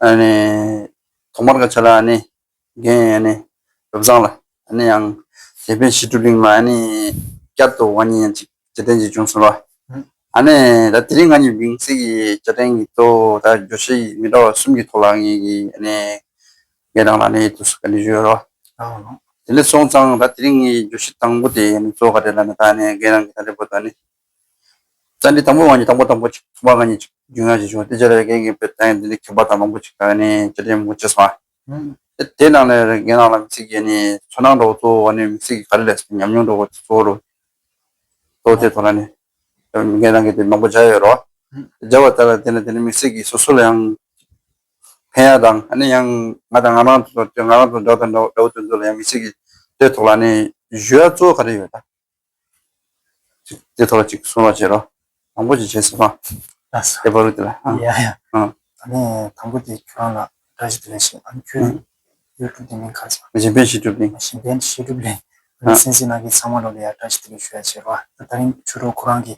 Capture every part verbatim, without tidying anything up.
ཨ་ནི་ཐོག་མར་ག་ཆ་ལ་ཨ་ནི་རྒན་ཨ་ནི་བབ་བཟང་ལ་ཨ་ནི་ཡང་གཞན་ཕན་བཤད་སྒྲུབ་གླིང་ལ་ཨ་ནི་བསྐྱར་དུ་ང་གཉིས་ཡང་ཅིག་རྗེས་དྲན་ཅིག་བྱུང་སོང་ལ། ཨ་ནི་ད་དེ་རིང་ང་གཉིས་མིང་ཚིག་གི་བཅའ་ཁྲིམས་ཀྱི་ཐོག་ད་བརྗོད་གཞི་མི་འདྲ་བ་གསུམ་གྱི་ཐོག་ལ་ངེད་ཀྱིས་ཨ་ནི་ངེད་རང་ལ་ཨ་ནི་དུས་སུ་བཀའ་འདྲི་ཞུ་ཡོད་རོགས། དེ་ལས་སོང་ཙང་ད་དེ་རིང་ངའི་བརྗོད་གཞི་དང་པོ་དེ་ཨ་ནི་གཙོ་བོ་ག་རེ་ལབ་ན་ད་ཨ་ནི་ངེད་རང་གི་ད་ལྟ་བར་དུ་ཨ་ནི་བཅར་འདྲི་དང་པོ་ང་གཉིས་དང་པོ་དང་པོ་ཅིག་ཐུག་པ་ང་གཉིས་ཅིག་རྒྱུས་མངའ་ཅིག་བྱུང་དེ་རྗེས་ལ་རྒན་གྱིས་དཔེ་ད་ཡང་དེ་འདྲའི་ཁྱད་པར་དང་མང་པོ་ཅིག་ད་ཨ་ནི་བཅའ་ཁྲིམས་མང་པོ་བྱས་སོང་ཨ། དེ་དེ་ནང་ནས་རྒན་རང་ལ་མི་ཚིག་གི་ནི་ཚོར་སྣང་འདྲ་བོ་གཙོ་བོ་ནི་མི་ཚིག་གི་ག་རེ་ལས་ཉམས་མྱོང་འདྲ་བོ་གཙོ་བོ་རུ་གཙོ་བོ་དེ་ཐོག་ལ་ནི་རྒན་རང་གི་དེ་མང་པོ་བྱ་ཡོད་རོ། བྱ་བ་ལྟར་དེ་ནི་དེ་ནི་མི་ཚིག་གི་སོ་སོ་ལ་ཡང་ཕན་ཡ་དང་ཨ་ནི་ཡང་ང་དང་ང་རང་ཚོ་ང་རང་ཚོ་འདྲ་དང་འདྲ་བོ་དེ་ཚོ་ལ་ཡང་མི་ཚིག་གི་དེ་ཐོག་ལ་ནི་ཞུ་ཡ་གཙོ་བོ་ག་རེ་ཡོད་ད། ཅིག་དེ་ཐོག་ལ་ཅིག་གསུང་རོགས་བྱེད་རོགས། མང་པོ་ཅིག་བྱས་ཟེར་བ། ལགས་སོ། དེ་བར་དུ་ལ། ཡ་ཡ། ཨ། ད་ནས་དང་པོ་དེ་ཁྱོད་རང་ལ་བཀྲ་ཤིས་བདེ་ལེགས་ཞུ། ཨ་ནི་ཁྱོད་ཡུ་ཊུབ་དེ་མིང་ག་རེ་ཟེར་བ། གཞན་ཕན་བཤད་སྒྲུབ་གླིང་། གཞན་ཕན་བཤད་སྒྲུབ་གླིང་། ཨ་ནི་གསན་གཟིགས་གནང་མཁན་ཚང་མ་ལོ་ལ་ཡ་བཀྲ་ཤིས་བདེ་ལེགས་ཞུ་ཡ་བྱེད་རོགས། ད་ད་རིང་ཆུ་རོ་ཁོ་རང་གི་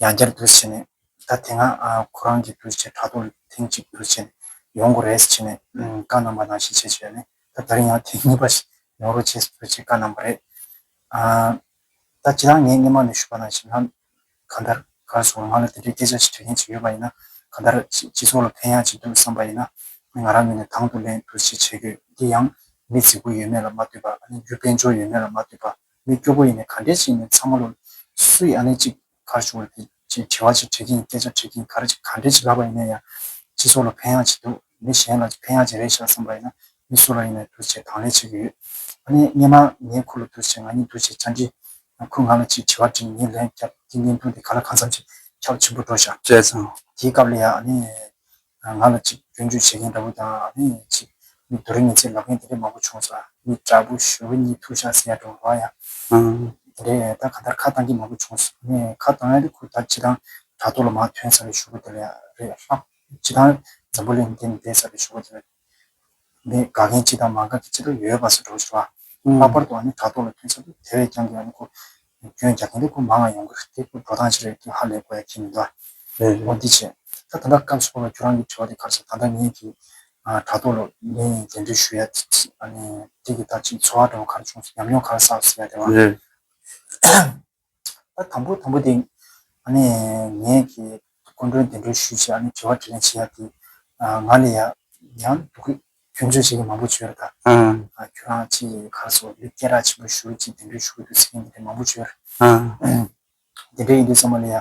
ཡང་བསྐྱར་དུ་བྱས་ནས་ད་དེ་སྔ་ཨ་ཁོ་རང་གི་དུས་ཆེ་དྲ་ཐོག་ལ་ཐེངས་གཅིག་དུས་ཆེ་ཡོང་དགོས་རེད་ཟེར་ནས་བཀའ་གནང་པ་ནང་བཞིན་བྱས་བྱས་ནས་ད་ད་རིང་ཡང་ཐེངས་གཉིས་པ་ཞིག་ཡོང་རོགས་བྱས་དུས་ཆེ་བཀའ་གནང་པ་རེད། ཨ། ད་སྤྱིར་བཏང་ངས་སྔོན་མ་ནས་ཞུས་པ་ནང་བཞིན་ང་གང་ལྟར་ག་རེ་ཟེར་ང་ལ་དེ་འདྲའི་སྐད་ཆ་ཞིག་དྲི་མཁན་ཅིག་ཡོད་པ་ཡིན་ན་གང་ལྟར་སྤྱི་སྤྱི་ཚོགས་ལ་ཕན་ཡག་ཅིག་འདུག་བསམ་པ་ཡིན་ན་ང་རང་ངོས་ནས་དང་དུ་ལེན་འདུག་ཅིག་བྱེད་དགོས། འདི་ཡང་མི་རྫིག་པོ་ཡོད་མེད་ལ་མ་ལྟོས་པ་ཨ་ནི་རྒྱུ་དཔལ་འབྱོར་ཡོད་མེད་ལ་མ་ལྟོས་པ་མི་སྐྱོ་པོ་ཡིན་ནའི་ག་འདྲས་ཞིག་ཡིན་ནའི་ཚང་མ་ལོ་སུ་ཡིས་ཨ་ནི་ཅིག་ག་རེ་ཞུ་དགོས་རེད་དེ་ཅིག་དྲི་བ་ཅིག་དྲི་གིན་སྐད་ཆ་དྲི་གིན་ག་རེ་ཅིག་ག་འདྲས་ཅིག་ལབ་པ་ཡིན་ན་ཡང་སྤྱི་ཚོགས་ལ་ཕན་ཡག་ཅིག་འདུག་མི་གཞན་ལ་ཕན་ཡག་ཅིག་རེད་ཤག་བསམ་པ་ཡིན་ན། མི་སུ་ལ་ཡིན་ནའི་འདུག་ཅེས་དང་ལེན་བྱེད་ཀྱི་ཡོད། ཨ་ནི་སྔོན་མ་ངས་ཁོ་ལ་འདུག་ཅེས་ང་གཉིས་འདུག་ཅེས་བཅར་འདྲི། ཁོས་ང་ལ་ཅིག་དྲི་བ་དྲིས་ངས་ལན་བརྒྱབ་དེ་བརྙན་ཐུང་དེ་ག་ལ་གང་འཚམ་ཅིག་ཁྱབ་ཆེན་པོ་འགྲོ་ཤག་བྱས་ཙང་། དེའི་སྐབས་ལ་ཡང་ཨ་ནི་ང་ལ་ཅིག་སྐྱོན་བརྗོད་བྱེད་མཁན་འདྲ་བོ་དང་ཨ་ནི་ཅིག་མི་རྡོ་རིང་ངན་ཚད་ལབ་མཁན་དེ་འདྲ་མང་པོ་བྱུང་སོང་། མི་དྲག་པོ་ཞེ་པོ་གཉིད་ཐུག་ཤག་ཟེར་ཡ་འདྲ་བོ་རེད་ཡ། ཨང་། དེ་འདྲ་ད་ག་ལྟར་ཁ་བཏང་གི་མང་པོ་བྱུང་སོང་། ཨ་ནི་ཁ་བཏང་ཡ་དེ་ཁོ་ད་སྤྱིར་བཏང་དྲ་ཐོག་ལ་མར་ཐོན་ཚར་བའི་གཞུག་གུ་དེ་ལ་ཡ་རེད་ལྷག་སྤྱིར་བཏང་འཛམ་བུ་གླིང་འདི་ནས་བསྡད་ཚར་བའི་གཞུག་གུ་དེ་ལ། འདི་དགའ་མཁན་གཅིག་དང་མ་དགའ་མཁན་གཅིག་ཏུ་ཡོད་པ་སོགས་འགྲོ་ཞུ་བ། ལྷག་པར་དུ་ཨ་ནི་དྲ་ཐོག་ལ་ཐོན་ས་དུ་དེ་བས་ཀྱང་གི་ཨ་ནི་ཁོ་སྐྱོན་རྒྱག་མཁན་དེ་ཁོ་མང་བ་ཡོང་གི་རེད། དེ་ཁོ་འགྲོ་སྟངས་ཅི་རེད་དེ་ཧ་ལས་དགོས་ཡ་ཁྱེད་མི་འདུག་ཨ། རེད་རེད། འོ་འདི་བྱས། ད་ད་ལྟ་སྐབས་སུ་བབས་པའི་ཁྱོད་རང་གི་དྲི་བ་དེ་ག་རེ་ཟེར། ད་ལྟ་ངེད་ཀྱི་དྲ་ཐོག་ལ་ངས་གདན་འདྲེན་ཞུ་ཡ་ཨ་ནི་དེ་གི་ད་ཅིག་ཚོར་བ་འདྲ་བོ་ག་རེ་བྱུང་སོང་ཉམས་མྱོང་ག་རེ་བསགས་སོང་ཟེར་ཡ་དེ་བ། རེད། ད་དང་པོ་དང་པོ་དེ་ཨ་ནི་ངེད་ཀྱི་སྐུ་མགྲོན་གདན་འདྲེན་ཞུས་བྱས་ཨ་ནི་དྲི་བ་དྲིས་ལན་བྱེད་ཡ་དེ་ང་ལ་ཡ་ཡང་སྡུག་སྐྱོན་བརྗོད་བྱེད་མཁན་མང་པོ་བྱོས་རེད་ད། ཨ་ཁྱོད་རང་ཅིག་ག་རེ་ཟེར་ལུས་སྐད་གྲགས་ཆེན་པོ་ཞུ་ཅིག་གདན་འདྲེན་ཞུ་གི་འདུག་ཟེར་མཁན་དེ་འདྲ་མང་པོ་བྱོས་རེད། དེ་འདྲ་ཡིན་དུས་ཚང་མ་ལ་ཡ་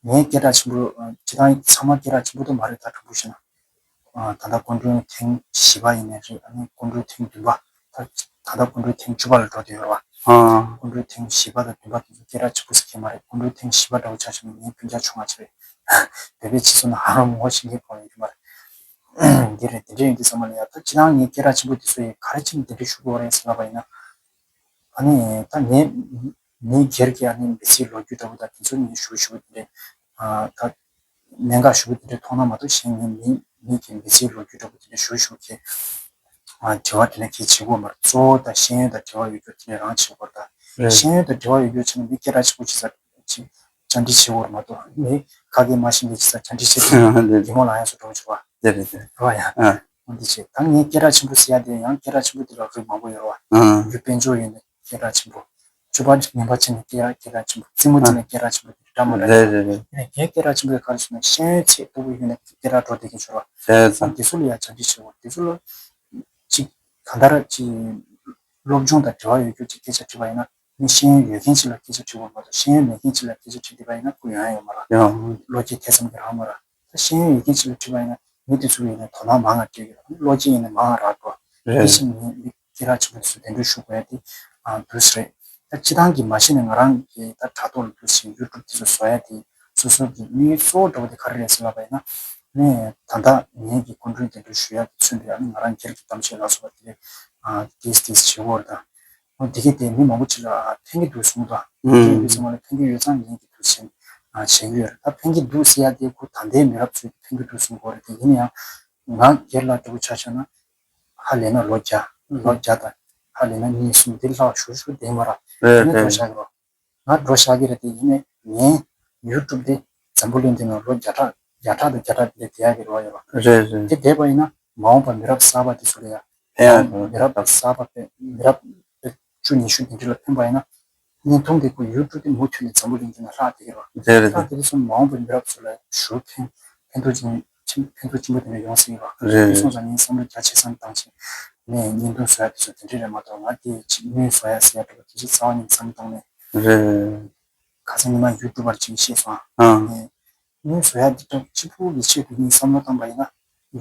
ངའི་སྐད་གྲགས་ཆེན་པོ་སྤྱིར་བཏང་ཚང་མ་སྐད་གྲགས་ཆེན་པོ་དུ་མ་རེད་ད་དྲང་པོ་བཤད་ན། ད་ལྟ་སྐུ་མགྲོན་ཐེངས་བཞི་པ་ཡིན་ནའི་རེད། ཨ་ནི་སྐུ་མགྲོན་ཐེངས་བདུན་པ། ད་ད་ལྟ་སྐུ་མགྲོན་ཐེངས་བཅུ་པ་ལ་འགྲོ་བསྡད་ཡོད་རེད་བ། སྐུ་མགྲོན་ཐེངས་བཞི་པ་དང་བདུན་པ་དེ་ཚོ་སྐད་གྲགས་ཆེན་པོ་ཟེར་མཁན་མ་རེད། སྐུ་མགྲོན་ཐེངས་བཞི་པ་འདྲ་བོ་ཆགས་བྱུང་ན་ངའི་སྤུན་ཀྱག་ཆུང་བ་ཅིག་རེད། བོད་པའི་སྤྱི་ཚོགས་ནང་ཧ་ལམ་ངོ་ཤེས་མཁན་གང་ཡོད་ཀྱི་མ་རེད། འདི་རེད། དེ་འདྲ་ཡིན་དུས་ཚང་མ་ལ་ཡ་ད་སྤྱིར་བཏང་ངའི་སྐད་གྲགས་ཆེན་པོ་དེ་ཚོ་ཡིས་ག་རེ་བྱས་ནས་དེ་འདྲ་ཞུ་དགོས་རེད་ཟེར་ལབ་པ་ཡིན་ན། ཨ་ནི་ད་ངའི་མི་སྒེར་གྱི་ཨ་ནི་མི་ཚེའི་ལོ་རྒྱུས་འདྲ་བོ་དང་དེ་ཚོ་ངས་ཞུ་ཞུ་དེ་འདྲ་ད་གནད་འགག་ཞུ་དེ་འདྲ་མཐོང་ན་མ་གཏོགས་གཞན་ངའི་མི་མི་གི་མི་ཚེའི་ལོ་རྒྱུས་འདྲ་བོ་དེ་འདྲ་ཞུ་ཞུ་གི་དྲི་བ་དེ་འདྲ་གི་བྱེད་དགོས་མ་རེད། གཙོ་བོ་ད་ཤེས་ཡོན་དང་འབྲེལ་བ་ཡོད་རྒྱུ་དེ་འདྲ་རང་བྱེད་དགོས་རེད། ད་ཤེས་ཡོན་དང་འབྲེལ་བ་ཡོད་རྒྱུ་བྱས་ན་མི་སྐད་གྲགས་ཆེ་པོ་ཅིག་ས་ཅིག་བཅར་འདྲི་བྱེད་དགོས་རེད་མ་གཏོགས་མི་ག་གེ་མ་ཤེས་མཁན་ཅིག་ས་བཅར་འདྲི་བྱེད་དུས་རྒན་མོ་ལ་ཡང་སུ་འགྲོ་བྱེད་པ། དེ་རེད་དེ་རེད། རེད་བ་ཡ། ཨ། འོ་འདི་བྱས་ད་ངས་སྐད་གྲགས་ཆེན་པོ་ཟེར་ཡ་དེ་ཡང་སྐད་གྲགས་ཆེན་པོ་དེ་ལ་རིགས་མང་པོ་ཡོད་རེད་བ། ཨ། རྒྱུ་དཔལ་འབྱོར་ཡོད་ནས་སྐད་གྲགས་ཆེན་པོ། སྤྱོད་པ་ངན་པ་བྱས་ནས་སྐད་སྐད་གྲགས་ཆེན་པོ། རྩེད་མོ་རྩེ་ནས་སྐད་གྲགས་ཆེན་པོ་དེ་འདྲ་མ་འདྲ་རེད་ཡ། རེད་རེད། ངས་སྐད་གྲགས་ཆེན་པོ་དེ་ག་རེ་ཟེར་ན་ཤེས་ཡོན་ཚད་མཐོ་པོ་ཡོད་ནས་སྐད་གྲགས་འགྲོ་བསྡད་མཁན་ཚོ་རེད་བ། རེད་ཙང་དེ་ཚོ་ལ་ཡ་བཅར་འདྲི་བྱེད་དགོས། དེ་ཚོ་ལ་ཅིག་གང་ལྟར་ཅིག་སློབ་སྦྱོང་དང་འབྲེལ་བ་ཡོད་རྒྱུ་ཅིག་སྐད་ཆ་དྲིས་པ་ཡིན་ན། མི་ཤེས་ཡོན་ཡོད་མཁན་ཅིག་ལ་སྐད་ཆ་དྲི་དགོས་མ་གཏོགས་ཤེས་ཡོན་མེད་མཁན་ཅིག་ལ་སྐད་ཆ་དྲིས་བསྡད་པ་ཡིན་ན་ཁོ་ཡོང་ཡ་ཡོད་མ་རེད། ཡང་། བློ་སྐྱེད་དེ་ཙམ་གྱིས་རག་མ་རེད། ད་ཤེས་ཡོན་ཡོད་མཁན་ཅིག་ལ་དྲིས་པ་ཡིན་ན་མི་དེ་ཚོ་ཡིན་ན་དོ་སྣང་མང་ང་སྤྲད་ཀྱི་རེད། བློ་སྐྱེད་ཡིན་ན་མང་ང་རག་འགྲོ། རེད། དེ་བཞིན་ངས་མི་སྐད་གྲགས་ཆེན་པོ་དེ་ཚོ་གདན་འདྲེན་ཞུ་དགོས་ཡ་དེ་ཨ་འདུག་སེ་རེད། ད་སྤྱིར་བཏང་གི་མ་གཞི་ནས་ང་རང་གི་ད་དྲ་ཐོག་ལ་འདུག་སེ་ཡུ་ཊུབ་དེ་ཚོ་བཟོ་ཡ་དེ་སོ་སོ་གི་དམིགས་ཡུལ་གཙོ་བོ་འདྲ་བོ་དེ་ག་རེ་རེད་ཟེར་ལབ་པ་ཡིན་ན། ངས་ད་ལྟ་ངེད་ཀྱི་སྐུ་མགྲོན་གདན་འདྲེན་ཞུ་ཡ་གི་མཚོན་པའི་ཨ་ནི་ང་རང་སྒེར་གྱི་གཏམ་བཤད་ལ་སོགས་པ་དེ་ཨ་ཏིས་ཏིས་བྱེད་དགོས་རེད་ད། འོ་དེ་གས་དེ་མི་མང་པོ་ཅིག་ལ་ཕན་གྱི་འདུག་གསུངས་དང་། ཨུམ། དེ་ཡིན་དུས་ཚང་མ་ལ་ཕན་གྱི་ཡོད་ཙང་ངེད་ཀྱི་དུས་ཆེན་བྱེད་ཀྱི་ཡོད་རེད། ད་ཕན་གྱི་འདུག་ཟེར་ཡ་དེ་ཁོ་ད་ལྟའི་མི་རབས་ཚོས་ཕན་གྱི་འདུག་གསུང་གི་ཡོད་རེད། དེ་ཡིན་ཡང་ང་སྒེར་ལ་འདྲ་བོ་ཆ་བཞག་ན་ཧ་ལས་ན་ལོ་བརྒྱ། ལོ་བརྒྱ་དང་ཧ་ལས་ན་གཉིས་གསུམ་དེ་ལྷག་ཞུ་ཞུ་བསྡད་མ་རེད། རེད་དེ་ནས་རེད། འགྲོ་བཞག་གི་རེད། ང་འགྲོ་བཞག་གི་རེད་དེ་ཡིན་ནའི་ངའི་ཡུ་ཊུབ་དེ་འཛམ་བུ་གླིང་འདི་ནང་ལོ་བརྒྱ་ཕྲག་བརྒྱ་ཕྲག་དང་བརྒྱ་ཕྲག་དེ་བསྡད་ཡག་གི་རེ་བ་ཡོད་རེད། རེད་རེད། དེ་བསྡད་པ་ཡིན་ན་ མ་འོངས་པར་མི་རབས་གསར་པ་དེ་ཚོ་ལ་ཡང་ཕན་ཡང་མི་རབས་གསར་པ་དཔེ་མི་རབས་དཔེ་བཅུ་ཉི་ཤུ་དེ་འདྲ་ལ་ཕན་པ་ཡིན་ན། བརྙན་ཐུང་དེ་ཁོ་ཡུ་ཊུབ་དེ་མུ་མཐུད་ནས་འཛམ་བུ་གླིང་འདི་ན་ལྷག་བསྡད་ཀྱི་རེད་བ། རེད་རེད། ད་དེ་ཚོ་མ་འོངས་པའི་མི་རབས་ཚོ་ལ་ཞུ་ཕན་ཕན་ཐོགས་ཅན་ཕན་ཕན་ཐོགས་ཆེན་པོ་དེ་འདྲ་ཡོང་སྲིད་ཀྱི་རེད་བ། རེད་དེ་རེད། སོང་ཙང་ངས་བསམ་བློ་རྒྱ་ཆེ་ཙམ་བཏང་བྱས་ནས་བརྙན་ཐུང་བཟོ་ཡ་དེ་ཚོ་དེ་འདྲ་རེད་མ་གཏོགས། ང་དེ་ཅིག་དངུལ་བཟོ་ཡ་ཟེར་ཡ་འདྲ་པོ་དེ་ཅིག་རྩ་བ་ཉིད་བསམ་བློ་བཏང་ནས། རེད། ཁ་སང་ཉི་མ་ཡུ་ཊུབ་པར་ཅིག་བཤད་སོང་ཨ། ཨང་། ངས་ངས་བཟོ་ཡ་འདི་ལྟར་གཅིག་པུ་ཡིད་ཆེས་དགོས་ངས་བསམ་བློ་བཏང་པ་ཡིན་ན།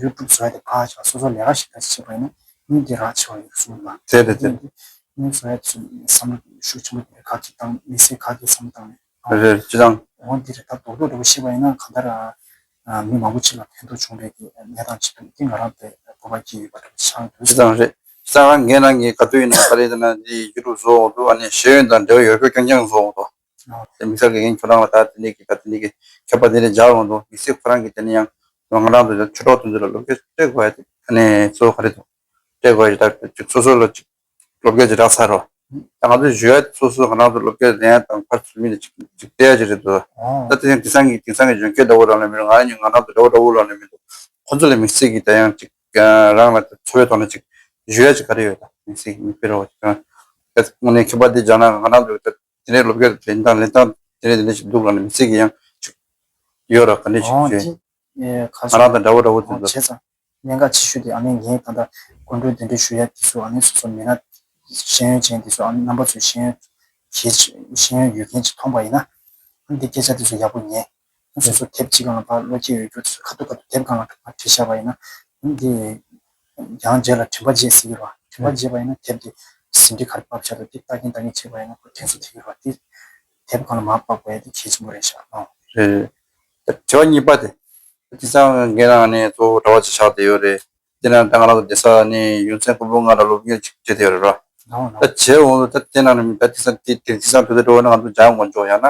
ཡུ་ཊུབ་བཟོ་ཡ་དེ་ཕར་བཞག་སོ་སོ་ལས་ཀ་ཞིག་ད་ཅིག་བྱེད་པ་ཡིན་ན་ངས་འདི་རག་ཆེ་བ་ཡོད་གསུངས་པ། དེ་རེད་དེ། ངས་བཟོ་ཡ་དེ་ཚོ་བསམ་བློ་ཤུགས་ཆེན་པོ་དེ་ག་ཅིག་བཏང་མི་སེར་ག་གི་བསམ་བློ་བཏང་ནས། རེད་སྤྱི་བཏང་། འོ་འདི་རེད། ད་རྡོག་རྡོག་འདྲ་པོ་བཤད་པ་ཡིན་ན་གང་ལྟར་ཨ་མི་མང་པོ་ཅིག་ལ་ཕན་ཐོགས་བྱུང་བའི་གི་གནས་སྟངས་ཅིག་འདུག་དེ་ང་རང་དཔེ་སྤོབས་པ་སྐྱེ་ཡོད་པ་འདྲ་པོ་ཆགས་འདུག་སྤྱི་བཏང་རེད། སྤྱི་བཏང་ངས་ནང་གི་ག་དུས་ཡིན་ན་ག་རེ་ཡིན་ན་འདི་ཡུ་ཊུབ་བཟོ་འོང་དུས་ཨ་ནི་ཤེས་ཡོན་དང་འབྲེལ་བ་ཡོད་རྒྱུ་རྐྱང་རྐྱང་བཟོ་འོང་དུས། དེ་དམིགས་བསལ་དགེ་རྒན་ཁྱོད་རང་ལ་ད་དེ་འདྲའི་གི་ད་དེ་འདྲའི་གི་མཁས་པ་དེ་འདྲ་སྦྱར་འོང་དུས་དམིགས་བསལ་ཁོ་རང་གི་དེ་ནི་ཡང་ང་རང་ཚོ་ཆོས་གྲོགས་དེ་ཚོ་ལ་སློབ་སྐྱོར་སྤྲད་དགོས་ཡ་དེ་ཨ་ནི་གཙོ་བོ་ག་རེ་འདུག་སྤྲད་དགོས་ཡ་ཅིག་ད་ཅིག་སོ་སོ་ལ་ཅིག་སློབ་སྐྱོར་ཅིག་རག་ཚར་རོ། ད་ང་ཚོས་ཞུ་ཡ་དེ་སོ་སོ་ང་རང་ཚོ་སློབ་སྐྱོར་ལེན་ཡ་དང་ཕར་ཚུར་མི་ལ་ཅིག་ཅིག་སྤྲད་ཡ་ཅིག་རེད་འདུག་ད་དེ་ཡང་དེང་སང་གི་དེང་སང་གི་གཞོན་སྐྱེས་འདྲ་བོ་རང་ལ་མི་རུང་ང་རང་ཉིད་ང་རང་ཚོ་འདྲ་བོ་འདྲ་བོ་རང་ལ་མི་འདུག་ཁོ་ཚོ་ལ་དམིགས་བསལ་གྱི་ད་ཡང་ཅིག་རང་ལ་འཚོ་བའི་ཐོག་ནས་ཅིག་ཞུ་ཡ་ཅིག་ག་རེ་ཡོད། ད་དམིགས་བསལ་གྱི་མི་སྤེལ་རོགས་ཅིག་ཀྱང་དངོས་གནས་མཁས་པ་འདི་སྦྱར་ན་ང་རང་ཚོ་ད། དེ་ནས་སློབ་སྐྱོར་ལེན་སྟངས་ལེན་སྟངས་དེ་ནས་དེ་ནས་ཞིག་འདུག་ལ་ནི་མི་ཚེ་གི་ཡང་ཅིག་ཡོད་ར་ག་ནས་ཞིག་ཨོ་བྱོས། ཅི། ཨེ་ཁ་ང་རང་དང་འདྲ་བོ་འདྲ་བོ་ཨོ་དེ་ཚོ། བྱས་ཙང་། གནད་འགག་ཆེ་ཤོས་དེ་ཨ་ནི་ངས་ད་ལྟ་སྐུ་མགྲོན་གདན་འདྲེན་ཞུ་ཡ་དེ་ཚོ་ཨ་ནི་སོ་སོ་མི་སྣ་ཤེས་ཡོན་ཅན་དེ་ཚོ་ཨ་ནི་རྣམ་པ་ཚོས་ཤེས་ཡོན་གལ་ཆེ་ཤེས་ཡོན་ཡོད་མཁན་ཅིག་མཐོང་པ་ཡིན་ན། ཨ་ནི་འདི་སྐད་ཆ་དེ་ཚོ་ཡག་པོ་ཉན། སོ་སོ་དེབ་གཅིག་སྒང་ལ་ཕར་བློ་སྐྱེད་ཡོད་རྒྱུ་ཁ་ཐུག་ཁ་ཐུག་དེབ་སྒང་ལ་ཕར་བྲིས་བཞག་པ་ཡིན་ན། འདི་ཡང་རྗེས་ལ་དྲན་པ་བརྗེད་ཟེར་གྱི་རེད་བ། དྲན་པ་བརྗེད་པ་ཡིན་ན་དེབ་དེ་ཟིན་བྲིས་ག་རེ་ཕབ་བཞག་འདུག་དེ་ལྟ་གིན་ལྟ་གིན་བྱས་པ་ཡིན་ན་ཁོ་དྲན་གསོ་ཐེབས་ཀྱི་རེད་བ། དེ་དེབ་སྒང་ལ་མར་ཕབ་དགོས་ཡ་དེ་གལ་ཆེན་པོ་རེད་ཤག་ཨང་། རེད། དྲི་བ་གཉིས་པ་དེ། དེང་སང་ངེད་རང་ནས་གཙོ་བོ་གྲྭ་པ་ཅིག་ཆགས་བསྡད་ཡོད་རེད། དེ་ནང་ད་ང་རང་ཚོ་བསྡད་ས་ནི་ཡུལ་ཚན་སྐོར་པོ་ལྔ་ལ་སློབ་གཉེར་ཅིག་བྱེད་བསྡད་ཡོད་རེད་ར། ལའོ་ལའོ། ད་བྱས་འོང་དུས་ད་དེ་ནང་ནས་ད་དེང་སང་དེ་དེ་དེང་སང་དུས་ཚོད་འགྲོ་བ་ན་ང་ཚོ་འཇང་དཀོན་མཆོག་ཡང་ན་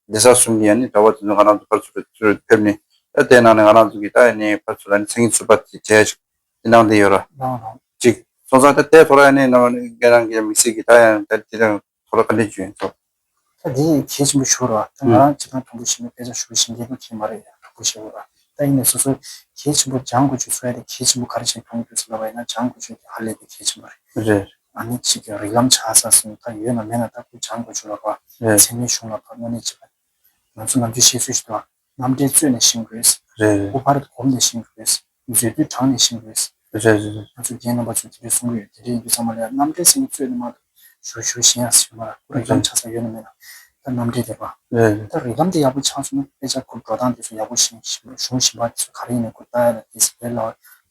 བདེ་གསར་གསུམ་གྱི་ཡང་ནི་གྲྭ་པ་དེ་ཚོ་ང་རང་ཚོ་ཕར་ཚུར་ཕེབས་ནས་ད་དེ་ནང་ནས་ང་རང་ཚོ་གི་ད་ཡང་ནི་ཕར་ཚུར་ལ་ནི་མཚན་ཉིད་ཚུད་པ་དེ་བྱས་ཅིག་དེ་གནང་བསྡད་ཡོད་ར། ལའོ་ལའོ། ཅིག་སོང་ཙང་ད་དེ་ཐོག་ལ་ཡང་ནི་ནང་ནས་ངེད་རང་གི་མི་ཚེ་གི་ད་ཡང་ད་དེ་དང་ཐོག་ལ་ག་འདྲས་བྱུང་ཡོད་ཚོ། ད་འདི་གལ་ཆེན་པོ་ཞིག་རེད་བ། ད་ང་རང་སྤྱིར་བཏང་དྲང་པོ་བཤད་ན་དཔེ་ཆ་ཞེ་པོ་ཞིག་འགན་ཁུར་མཁན་མ་རེད་ཡ། དྲང་པོ་བཤད་དགོས་རེད་བ། ད་ཡིན་ནའི་སོ་སོའི་གལ་ཆེན་པོ་སྦྱང་དགོས་ཆོག་ཟེར་ཡ་དེ་གལ་ཆེན་པོ་ག་རེ་བྱས་མཐོང་གི་འདུག་ཟེར་ལབ་པ་ཡིན་ན་སྦྱང་དགོས་ཆོག་དེ་ཧ་ལས་པའི་གལ་ཆེན་པོ་རེད། རེད། ཨ་ནི་གཅིག་གི་རིགས་ལམ་ཆགས་ས་སོང་ད་ཡོད་ན་མེད་ན་ད་ཁོ་སྦྱང་དགོས་ཆོག་ལབ་པ། རེད། མཚན་མོའི་གཞུང་ལ་ཕར་དངོས་གནས་བྱས་པ། ང་ཚོ་ནམ་རྒྱུན་བཤད་སྲོལ་ཞིག་འདུག་བ། རྣམ་འགྲེལ་རྩོད་ནས་ཤེས་དགོས། རེད། དབུ་ཕར་གོམས་ནས་ཤེས་དགོས། མཛོད་བསྡུས་དྲངས་ནས་ཤེས་དགོས། རེད་རེད་རེད། ང་ཚོ་རྒན་རྣམ་པ་ཚོས་དེ་འདྲས་གསུང་གི་ཡོད། དེ་འདྲས་ཡིན་དུས་ཚང་མ་ལ་ཡང་རྣམ་འགྲེལ་ཟེར་མཁན་རྩོད་ནས་མ་གཏོགས་ཞུ་ཞུ་ཤེས་ཡ་ཞིག་མ་རེད། ཁོ་རིགས་ལམ་ཆགས་ས་ཡོད་ན་མེད་ན་ད་རྣམ་འགྲེལ་དེ་རེད་བ། རེད་རེད། ད་རིགས་ལམ་དེ་ཡག་པོ་ཆགས་སོང་ན་དཔེ་ཆ་ཁོ་འགྲོ་སྟངས་དེ་ཚོ་ཡག་པོ་ཤེས་ཤེས་གཞུང་ཞིབ་པ་དེ་ཚོ་ག་རེ་ཡིན་ན་ཁོ་ལྟ་ཡ་ལ་དེ་ཚོ་དེ་ལ་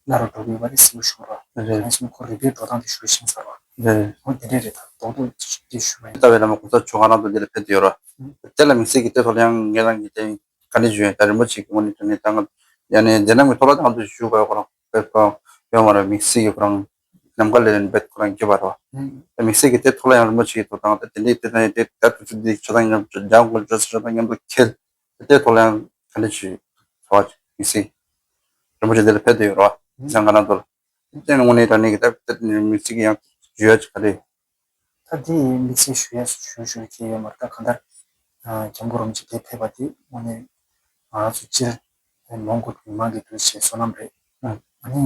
བླ་རུ་འགྲོ་གི་ཡོད་པ་དེ་གཟིགས་པོ་ཞུ་ར། རེད། གང་ཡིན་ཟེར་ན་ཁོ་རིག་པའི་འགྲོ་སྟངས་དེ་ཞུ་ཤེས་ས་ར། རེད། ཁོ་དེ་འདྲས་རེད། ད་རྡོག་རྡོག་ཅིག་དེ་ཞུ་བ་ཡིན། ལྟ་བའི་བླ་མ་གོང་ས་མཆོག་ང་རང་ཚོ་འདི་ལ་ཕེབས་བསྡད་ཡོད་ར། དེ་ལ་དམིགས་བསལ་གྱི་དེ་ཐོག་ལ་ཡང་ངེད་རང་གི་དེ་ག་འདྲ་ཞུ་ཡོད་ད་རིན་པོ་ཆེ་གི་ངོས་ནས་དྲན་ནས་ད་ང་ཡང་ནས་མཛད་རྣམ་གྱི་ཐོག་ལ་ད་ང་ཚོ་ཞུ་དགོས་ཁོ་རང་དཔེ་ཁོ་རང་ཡོད་མ་རེད། དམིགས་བསལ་གྱི་ཁོ་རང་ནམ་མཁའ་ལས་ལན་རྦད་ཁོ་རང་སྐྱེས་པ་རེད་བ། ཨུམ། དམིགས་བསལ་གྱི་དེ་ཐོག་ལ་ཡང་རིན་པོ་ཆེ་གི་ཐོག་དང་དེ་འདྲའི་དེ་དང་དེ་ད་དུ་ཚུད་འདི་ཆ་ཚང་ཡང་ཇང་གོ་ཇོ་སི་ཆ་ཚང་མཉམ་དུ་ཁེལ་དེ་ཐོག་ལ་ཡང་ག་འདྲ་ཞུ་ཐོག་དམིགས་བསལ་རིན་པོ་ཆེ་འདི་ལ་ཕེབས་བསྡད་ཡོད་རེད་བ། ཨུམ། ཟང་ག་ན་དོ་ལ་དེ་ངོ་ནས་དྲང་གནས་ཀྱི་ད་དེ་དམིགས་བསལ་གྱི་ཡང་ཞུ་ཡ་ཅིག་ག་རེད། ད་དེ་དམིགས་བསལ་ཞུ་ཡ་ཞུ་ཞུ་གི་ཡོད་མ་རེད། ད་གང་ལྟར་ཨ་སྐྱབས་མགོན་རིན་པོ་ཆེ་དེ་ཕེབས་པ་དེ་དངོས་གནས་ང་རང་ཚོ་སྤྱིར་མོན་གྷོ་མི་མང་གི་འདུ་ཤེས་བསོད་ནམས་རེད། ཨ་ནི་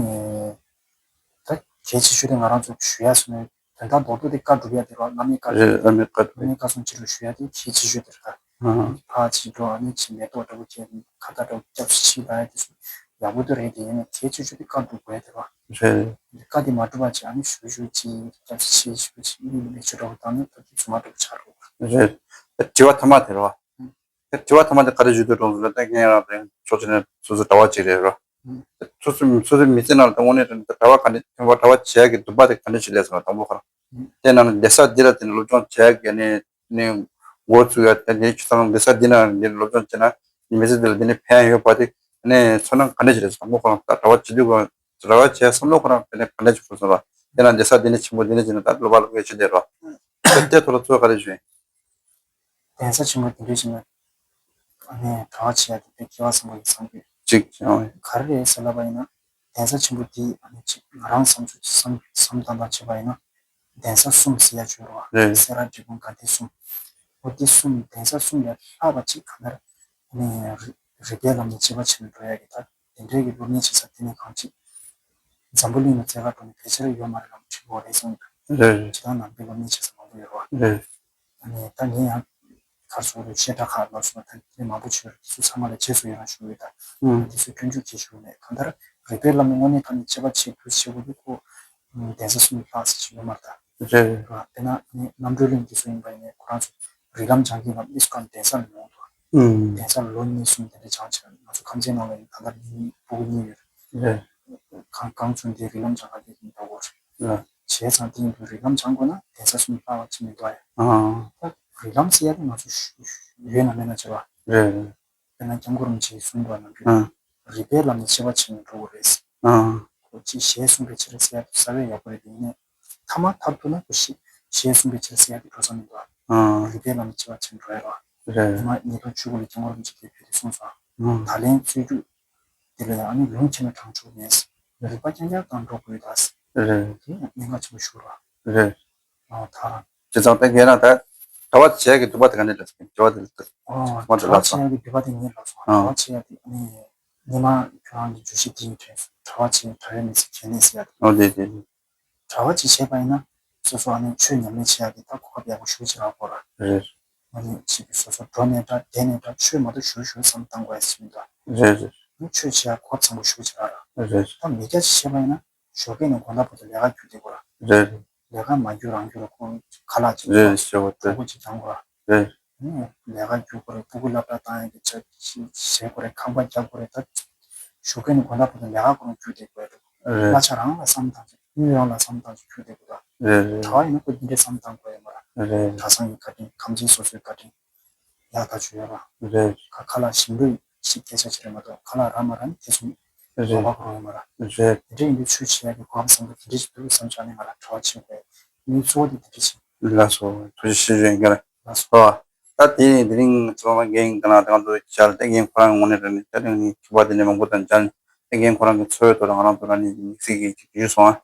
ད་གལ་ཆེ་ཤོས་དེ་ང་རང་ཚོ་ཞུ་ཡ་སོང་ནས་དོན་དག་རྡོག་རྡོག་དེ་བཀའ་སྒྲུབ་ཡ་དེ་རེད་བ། བླ་མའི་བཀའ་སྒྲུབ། རེད། བླ་མའི་བཀའ་སྒྲུབ། བླ་མའི་བཀའ་གསུང་ཅི་རུ་ཞུ་ཡ་དེ་གལ་ཆེ་ཤོས་དེ་རེད་ད། ཨ་ཕར་ཅིག་འགྲོ་ཨ་ནི་ཅིག་མེ་ཏོག་འདྲ་པོ་ཁྱེར་ཁ་བཏགས་འདྲ་པོ་སྐྱབས་སུ་མཆི་ལབ་ཡ་དེ་ཚོ་ཡག་པོ་དེ་རེད་དེ་ཡིན་ནའི་གལ་ཆེ་ཤོས་དེ་བཀའ་སྒྲུབ་དགོས་ཡ་དེ་རེད་བ། རེད། བཀའ་དེ་མ་སྒྲུབ་པ་ཅིག་ཨ་ནི་ཞུ་ཞུ་ཅིག་སྐྱབས་སུ་མཆི་ཞུ་ཅིག་མི་ལ་མི་ཆོས་འདྲ་པོ་བཏང་ན་ད་དེ་ཚོ་མ་འགྲུབ་ཆགས་རོགས། རེད། དྲི་བ་ཐ་མ་དེ་རེད་བ། ཨང་། དྲི་བ་ཐ་མ་དེ་ག་རེ་ཞུ་འདོད་འགྲོ་འདུག་ལ་ད་ངས་རང་རེད་ཕྱོགས་གཅིག་ནས་སོ་སོ་གྲྭ་པ་ཅིག་རེད་རོ། ཨང་། སོ་སོ་སོ་སོའི་མི་ཚེ་ནང་ལ་ད་དངོས་གནས་དྲང་གྲྭ་པ་ག་འདྲ་ཐོན་པ་གྲྭ་པ་བྱེད་ཡག་གི་འདུན་པ་དེ་ག་འདྲ་ཞིག་སླེབས་སོང་ལ་དང་པོ་ཁོ་རང་། ཨང་། དེ་ནང་ནས་བསྡད་ས་འདི་ལ་དེ་ནས་སློབ་སྦྱོང་བྱེད་ཡག་གི་ནས་ནས་འགོ་ཚུགས་ཡག་དེ་ནས་ཆུ་ཚང་བསྡད་ས་འདི་ནང་ནས་སློབ་སྦྱོང་བྱས་ན་ནི་མི་ཚེ་འདི་ལ་འདི་ནས་ཕན་ཡོད་པ་དེ་ནས་ཚོར་སྣང་ག་འདྲ་ཞིག་སླེབས་སོང་དང་པོ་ཁོ་རང་ད་གྲྭ་པ་བྱེད་དུས་གྲྭ་པ་བྱེད་བསམ་བློ་ཁོ་རང་དེ་ནས་ག་འདྲ་ཞིག་འཁོར་སོང་ལ་དེ་ནང་བསྡད་ས་འདི་ནས་ཆེན་པོ་འདི་ནས་བྱས་ན་ད་སློབ་པ་སློབ་གཉེར་བྱེད་བསྡད་རོ། དེ་ཐོག་ལ་ཚོར་བ་ག་རེ་བྱུང་། གདན་ས་ཆེན་པོ་དེ་འདྲ་ཞིག་ན་ཨ་ནི་གྲྭ་པ་བྱེད་ཡ་དེ་དཔེ་སྐལ་བ་བཟང་པོ་ཡིན་བསམ་གི། གཅིག་བྱུང་། ག་རེ་རེད་ཟེར་ལབ་པ་ཡིན་ན་གདན་ས་ཆེན་པོ་དེ་ཨ་ནི་གཅིག་ང་རང་བསམ་ཚུལ་བསམ་བསམ་བཏང་བཏང་བྱས་པ་ཡིན་ན་གདན་ས་གསུམ་ཟེར་ཡ་ཅིག་ཡོད་རེད་བ། རེད། སེ་ར་འབྲས་སྤུངས་དགའ་ལྡན་གསུམ། འོ་དེ་གསུམ་གདན་ས་གསུམ་ལས་ལྷག་པ་ཅིག་གང་ལྟར་ཨ་ནི་རི་རི་པའི་ལམ་ནས་དཔྱད་པ་བྱས་ནས་འགྲོ་ཡ་གི་ད་དེ་འདྲའི་གི་སློབ་གཉེར་བྱེད་ས་དེ་ནས་གང་ཅིག་འཛམ་བུ་གླིང་ལ་འཛེག་ག་འགྲོ་ནས་ཕལ་ཆེར་ཡོད་མ་རེད་ལབ་དྲི་བ་རེད་གསུངས་འདུག་རེད། ཇི་ལྟར་ནང་པའི་སློབ་གཉེར་བྱེད་ས་མང་པོ་ཡོད་རེད་བ། རེད། ཨ་ནི་ད་ངས་ཡང་གར་སོང་རུ་བཤད་གྲྭ་ཁག་ལ་སོང་ད་ནི་མང་པོ་བྱོས་རུ་དེ་ཚོ་ཚང་མ་ལ་རྗེས་སུ་ཡི་རང་ཞུ་ཡོད་ད། ཨུམ། དེ་ཚོ་སྐྱོན་འཇུག་བྱེད་ཞུ་ནས་གང་ལྟར་རིག་པའི་ལམ་ནས་དངོས་གནས་ཐོག་ནས་དཔྱད་པ་བྱེད་དུས་བྱེད་དགོས་དུས་ཁོ་གདན་ས་གསུམ་ལྷག་ཙམ་ཞིག་ཡོད་མ་རེད་ད། རེད། དཔེར་ན་ནི་རྣམ་གྲོལ་གླིང་འདི་ཚོ་ཡིན་པ་ཡིན་ནའི་ཁོ་རང་ཚོ་རིགས་ལམ་སྦྱང་གི་ལམ་ཨིས་ཀོན་གདན་ས་ལ་ཡོང་འདུག་ཨུམ། གདན་ས་ལ་ལོ་གཉིས་གསུམ་དེ་འདྲ་སྦྱང་བྱས་ང་ཚོ་ཁམས་ཚན་ནང་ལ་ཡིན་ད་ལྟ་མི་གཉིས་སྤུ་གུ་གཉིས་ཡོད་རེད། རེད། གང་གང་ཚོ་འདི་རིགས་ལམ་སྦྱང་ག་གི་ཡིན་འདུག་གོ་རེད། རེད། བྱས་ཙང་དེ་ཡིན་དུས་རིགས་ལམ་སྦྱང་དགོས་ན་གདན་ས་གསུམ་ལྷག་ཅིག་མི་འདུག་ཨ། ཨང་། ད་རིགས་ལམ་ཟེར་ཡ་དེ་ང་ཚོ་ཡོད་ན་མེད་ན་བྱེད་པ། རེད་རེད། དཔེར་ན་སྐྱབས་མགོན་རིན་པོ་ཆེས་གསུངས་པ་ནང་བཞིན། ཨང་། རིགས་པའི་ལམ་ནས་དཔྱད་པ་བྱས་ནས་འགྲོ་དགོས་རེད། ཨང་། ཁོ་ཅིག་ཞལ་གསུངས་པའི་ཕྱིར་ཟེར་ཡ་དེ་རྩ་བའི་ཡག་པོ་རེད་དེ་ཡིན་ནའི། ཐ་མ་མཐར་ཐུག་ན་ཁོ་ཞི་ཞལ་གསུངས་པའི་ཕྱིར་ཟེར་ཡ་དེ་འགྲོ་ས་མི་འདུག་ཨང་། རིགས་པའི་ལམ་ནས་དཔྱད་པ་བྱས་ནས་འགྲོ་ཡ་རེད། རེད། ཉི་མ་ཉིས་སྟོང་བཅུ་དགུ་ལ་སྐྱབས་མགོན་རིན་པོ་ཆེ་གིས་བོད་དུ་གསུངས་སོང་། ཨང་། ད་ལན་རྩོད་རྒྱུགས་དེ་ལ་ཡང་ཨ་ནི་ལུང་ཁྱེར་ན་དྲང་ཕྱོགས་མེད། རིགས་པ་རྐྱང་རྐྱང་དང་འགྲོ་དགོས་ད། རེད། དེ་ཡང་གནད་འགག་ཆེན་པོ་ཞིག་རེད། རེད། ཨང་། ད། བྱས་ཙང་ད་ངས་ན་ད་གྲྭ་པ་བྱས་ཀྱི་འདུག་པ་དེ་ག་ནས་འདྲ་ཟེར་གྲྭ་པ་དེ་ལ་ད་ཨོ། ཁོང་གྲྭ་པ་བྱས་ཀྱི་འདུག་པ་དེ་ངས་ལབ་སོང་། ཨང་། གྲྭ་པ་བྱས་ཡ་དེ་ཨ་ནི་ཉི་མ་ཁྱོད་རང་གི་བརྗོད་གཞི་དེ་ཡིན་དྲན་སོང་། གྲྭ་པ་བྱས་གྲྭ་པའི་མི་ཚེ་གལ་གནད་ཟེར་ཡ་དེ། ཨོ་དེ་དེ་དེ། གྲྭ་པ་ཅིག་བྱས་པ་ཡིན་ན་སོ་སོ་ཨ་ནི་ཆོས་ཉམས་ལེན་བྱེད་ཡ་དེ་ད་གོ་སྐབས་ཡག་པོ་ཞེ་པོ་ཅིག་རག་གོ་ར། རེད། ཨ་ནི་ཅིག་སོ་སོ་འགྲོ་ནས་འདྲ་བསྡད་ནས་འདྲ་ཆོས་མ་གཏོགས་ཞུ་ཞུ་བསམ་བཏང་དགོས་ཡ་ཞིག་མི་འདུག་རེད་རེད། ཨ་ནི་ཆོས་བྱེད་ཡ་གོ་སྐབས་བཟང་པོ་ཞེ་པོ་ཅིག་རག་ར། རེད། ད་མི་སྐྱ་ཅིག་བྱས་པ་ཡིན་ན་ཞོགས་ཀས་ནས་དགོང་དག་བར་དུ་ལས་ཀ་རྒྱུག་བསྡད་དགོས་ར། རེད་རེད། ལས་ཀ་མ་རྒྱུག་རང་རྒྱུག་ལ་ཁོང་ཁ་ལག་ཅིག་རེད་ཟེར་བ་དེ་གྲོགས་པོ་ཅིག་སྦྱང་དགོས་ར། རེད། ཨ་ནི་ལས་ཀ་རྒྱུག་དགོས་རེད། སྤུ་གུ་སློབ་གྲྭ་བཏང་ཡ་གི་ཆ་ཅིག་བྱེད་དགོས་རེད། ཁང་པ་རྒྱག་དགོས་རེད། ད་ཞོགས་ཀས་ནས་དགོང་དག་བར་དུ་ལས་ཀ་ཁོ་རང་རྒྱུག་བསྡད་དགོས་རེད། རེད། གླ་ཆ་རང་ལ་བསམ་བཏང་ཅིག་དངུལ་རང་ལ་བསམ་བཏང་ཅིག་རྒྱུག་བསྡད་དགོས་ར། རེད་རེད། གྲྭ་པ་ཡིན་ན་ཁོ་འདི་འདྲའི་བསམ་བཏང་དགོས་ཡོད་མ་རེད། རེད། གྲྭ་ཚང་གི་བཀའ་དྲིན་ཁམས་ཚན་སོ་སོའི་བཀའ་དྲིན་ཡག་ཐག་ཆོད་ཡོད་ར། རེད། ཁ་ཁ་ལག་ཞིམ་པོ་ཞིག་སྐད་ཆ་བྱེད་རེད་མ་གཏོགས་ཁ་ལག་རག་མ་རག་ནི་དེ་ཚོ་རེད། ལོག་པ་ཁོ་རང་ཡོད་མ་ར། རེད། དེ་འདྲ་ཡིན་དུས་ཆོས་བྱེད་ཡག་གི་གོ་སྐབས་བཟང་པོ་དེ་འདྲ་ཞིག་འདུག་བསམ་བྱས་ནས་ང་རང་གྲྭ་པ་བྱེད་དགོས་ངའི་གཙོ་བོ་དེ་དེ་འདྲ་ཞིག་ལགས་སོ། ཐུགས་རྗེ་ཆེ་ཞུ་ཡིན་ག་ལ། ལགས་སོ། ཨོ། ད་དེ་ནི་དེ་རིང་ཚོ་མ་རྒན་ག་ན་དང་དུ་བཅར་ཏེ་རྒན་ཁོ་རང་ངོ་ནས་ར་ནི་ད་རིང་ནི་ཁྱི་པ་དེ་ནས་མང་པོ་དང་མཇལ་ནས་རྒན་ཁོ་རང་གི་འཚོ་བའི་ཐོག་ལ་ང་རང་ཚོ་ར་ནི་དམིགས་བསལ་གྱི་ཅིག་ཞུས་སོང་ཨ།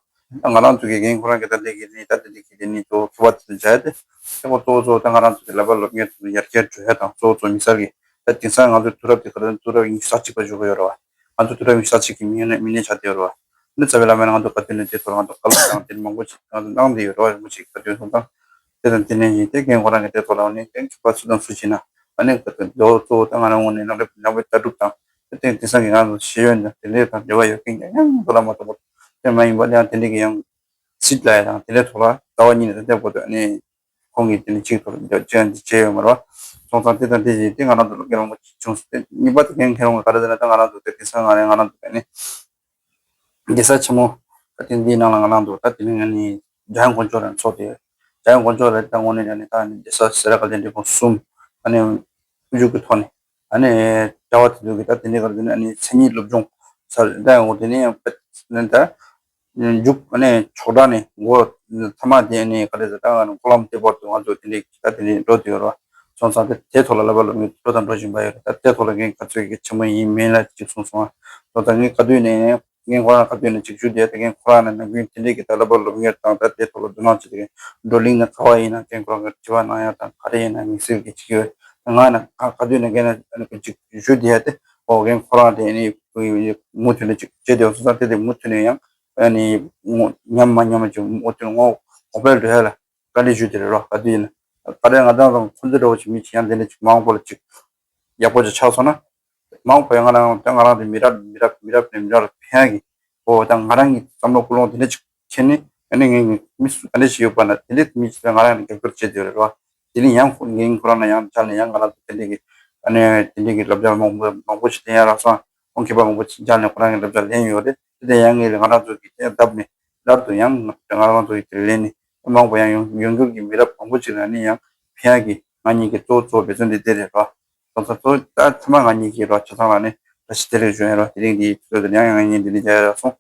ད་ང་རང་ཚོ་གི་རྒན་ཁོ་རང་གི་ད་ལྟའི་གི་ནི་ད་ལྟའི་གི་དེ་ནི་ཚོ་ཁྱི་པ་དེ་དང་མཇལ་ཏེ་ད་ཁོ་གཙོ་བོ་གཙོ་བོ་ད་ང་རང་ཚོ་གི་ལབ་པ་སློབ་གཉེར་དེ་ཚོ་ཡར་རྒྱས་འགྲོ་ཡ་དང་གཙོ་བོ་གཙོ་བོ་དམིགས་བསལ་གྱི་ད་དེང་སང་ང་ཚོའི་དུས་རབས་དེ་ག་ད་དུས་རབས་ཉི་ཤུ་རྩ་གཅིག་པ་ཞུ་གི་ཡོད་རེད་བ། ང་ཚོ་དུས་རབས་ཉི་ཤུ་རྩ་གཅིག་གི་མི་སྣ་མི་སྣ་ཆགས་བསྡད་ཡོད་རེད་བ། འདི་རྩ་བའི་བླ་མས་ང་ཚོ་བཀའ་བསྟན་ནས་དེ་ཐོག་ང་ཚོ་བཀའ་སློབ་དང་དེ་མང་པོ་ཞིག་ང་ཚོ་གནང་བསྡད་ཡོད་རེད་བ། རིན་པོ་ཆེའི་བཀའ་བསྟན་སོང་ཙང་། དེ་དང་དེ་ནས་ཡིན་ཏེ་རྒན་ཁོ་རང་གིས་དེ་ཐོག་ལ་ནི་རྒན་ཁྱོད་པ་སུ་དང་སུ་བྱིན་ན་ཨ་ནི་གཙོ་བོ་གཙོ་བོ་ད་ང་རང་ངོས་ནས་ནང་ལས་ནང་པའི་ལྟ་གྲུབ་དང་དེ་དེང་སང་གི་ང་ཚོ་ཤེས་ཡོན་དང་དེ་འདྲའི་དང་འབྲེལ་བ་ཡོད་མཁན་ཡང་ཡང་དུ་ལ་མ་གཏོགས་པ་དེ་མ་ཡིན་པ་ཡང་དེ་འདྲའི་གི་ཡང་སྲིད་ལ་ཡ་དང་དེ་འདྲའི་ཐོག་ལ་ལྟ་བ་གཉིས་ནས་དེ་འདྲའི་པོ་ཏོ་ཨ་ནི་ཁོང་གིས་དེ་ནི་གཅིག་ཐོག་ལ་འཇོག་ཅན་དེ་བྱས་ཡོད་མ་རེད་བ། སོང་ཙང་དེ་དང་དེ་བཞིན་དེ་ང་རང་ཚོ་ལ་སྐད་ལོང་བ་བྱུང་སོང་། དེ་གཉིས་པ་དེ་གན་ཁེ་རོང་ག་རེ་ཟེར་ན་ད་ང་རང་ཚོ་དེ་དེང་སང་ང་རེ་ང་རང་ཚོ་དེ་ནི་རྒྱལ་ས་ཆེན་མོ་ད་དེ་འདིའི་ནང་ལ་ང་རང་ཚོ་ད་དེ་ནི་ང་ནི་འཇམ་དབྱངས་དཀོན་མཆོག་རང་ཚོགས་ཏེ་འཇམ་དབྱངས་དཀོན་མཆོག་རེད། ད་དངོས་གནས་ཀྱང་ནི་ད་ནི་རྒྱལ་ས་སེ་ར་དགའ་ལྡན་འབྲས་སྤུངས་གསུམ་ཨ་ནི་དབུ་བཞུགས་ཀྱི་ཐོག་ནས་ཨ་ནི་གྲྭ་པ་དེ་ཚོ་གི་ད་དེ་འདྲའི་ག་རེ་ཟེར་ན་ཨ་ནི་མཚན་ཉིད་སློབ་སྦྱོང་ས་རེད། ད་ཡང་འོ་དེ་ནི་ཡང་དཔེ་ད། མཇུག་ཨ་ནི་ཆོག་གྲངས་ནས་འགོ་ཐ་མ་དེ་ཨ་ནི་ག་རེ་ཟེར་ད་ང་ནི་འཁོར་ལམ་དེ་བར་དུ་ང་ཚོ་དེ་འདྲའི་ད་དེ་འདྲའི་འགྲོ་དུ་ཡོད་རེད་བ། སོང་ཙང་དེ་དེ་ཐོག་ལ་བསླབ་པ་སློབ་གཉེར་འགྲོ་དང་འགྲོ་བཞིན་པ་ཡོད་རེད། ད་དེ་ཐོག་ལ་ངས་ག་ཚོད་ཀྱི་ཆེན་མོ་ཡིན་མིན་ལ་ཅིག་གསུངས་སོང་ང་། སོང་ཙང་ངས་ག་དུས་ནས་རྒན་ཁོ་རང་ག་དུས་ནས་ཅིག་ཞུ་དེ་ད་རྒན་ཁོ་རང་ནས་ནམ་རྒྱུན་དེ་འདྲའི་གི་ད་བསླབ་པ་སློབ་གཉེར་དང་ད་དེ་ཐོག་ལ་དོ་སྣང་བྱེད་དེ་བགྲོ་གླེང་ན་ག་བ་ཡིན་ན་རྒན་ཁོ་རང་གི་དྲི་བ་གནང་ཡ་དང་ག་རེ་ཡིན་ན་དམིགས་བསལ་གྱི་ཅིག་ཡོད། ང་ན་ག་དུས་ནས་རྒན་ན་ཅིག་ཞུ་དེ་ཡ་དེ་ཨོ་རྒན་ཁོ་རང་དེ་ནི་མུ་མཐུད་ནས་ཅིག་བྱེད་དེ་སོང་ཙང་དེ་དེ་མུ་མཐུད་ནས་ཡང་ཨ་ནི་ངོ་ཉམས་མ་ཉམས་ཅིག་མུ་མཐུད་ངོ་གོང་འཕེལ་འགྲོ་ཡ་ལ་བཀའ་འདྲི་ཞུ་དེ་རེད་རོ། ག་དུས་ཡིན་ན་ག་རེ་ང་ཚང་དང་ཁོང་ཚོ་འདྲ་བོ་ཅིག་མི་ཅིག་ཡང་དེ་འདྲ་ཅིག་མང་པོ་ལ་ཅིག་ཡག་པོ་ཅིག་ཆགས་སོང་ན་མང་པོ་ཡང་ང་རང་ད་ང་རང་དེ་མི་རབས་མི་རབས་མི་རབས་ནས་མི་རབས་ལ་ཕན་ཡ་གི་ཨོ་ད་ང་རང་གི་བསམ་བློ་ཀུན་སློང་དེ་འདྲ་ཅིག་ཁྱེར་ནས་ཨ་ནི་ངས་མི་སུ་ག་འདྲ་ཞིག་ཡོད་པ་ན་དེ་འདྲ་མི་ཅིག་ང་རང་ནས་རྒྱབ་སྐྱོར་བྱེད་དེ་རེད་རོ། དེ་ནི་ཡང་ཁོ་ངའི་ཁོ་རང་ལ་ཡང་ཆ་ནས་ཡང་ང་རང་ཚོ་དེ་འདྲའི་གི་ཨ་ནི་དེ་འདྲའི་གི་བསླབ་བྱ་མང་པོ་མང་པོ་ཞིག་ལེན་ཡ་རག་སོང་། ཁོང་མཁས་པ་མང་པོ་ཞིག་ཆ་ནས་ཁོ་རང་གི་བསླབ་བྱ་ལེན་ཡོད་རེད། དེ་དེ་ཡང་ངས་ང་རང་ཚོ་གི་དེ་བརྡབ་ནས་བརྡབ་ཏུ་ཡང་ང་རང་ཚོ་གི་དེ་ལེན་ནས་མང་པོ་ཡང་ཡོང་ཡོང་འགྱུར་གྱི་མི་རབས་མང་པོ་ཞིག་ལ་ནི་ཡང་ཕན་ཡ་གི་ང་གཉིས་ཀྱི་གཙོ་བོ་གཙོ་བོ་འབད་བརྩོན་འདི་དེ་རེད་རོ། སོང་ཙང་གཙོ་བོ་ད་ཐ་མ་ང་གཉིས་ཀྱི་རོ་ཆ་ཚང་ལ་ནི་བཀྲ་ཤིས་བདེ་ལེགས་ཞུ་ཡ་རོ། དེ་རིང་འདི་ཚོ་དེ་ཡང་ཡང་ངས་འདི་ནས་བྱ་ཡ་རག་སོང་།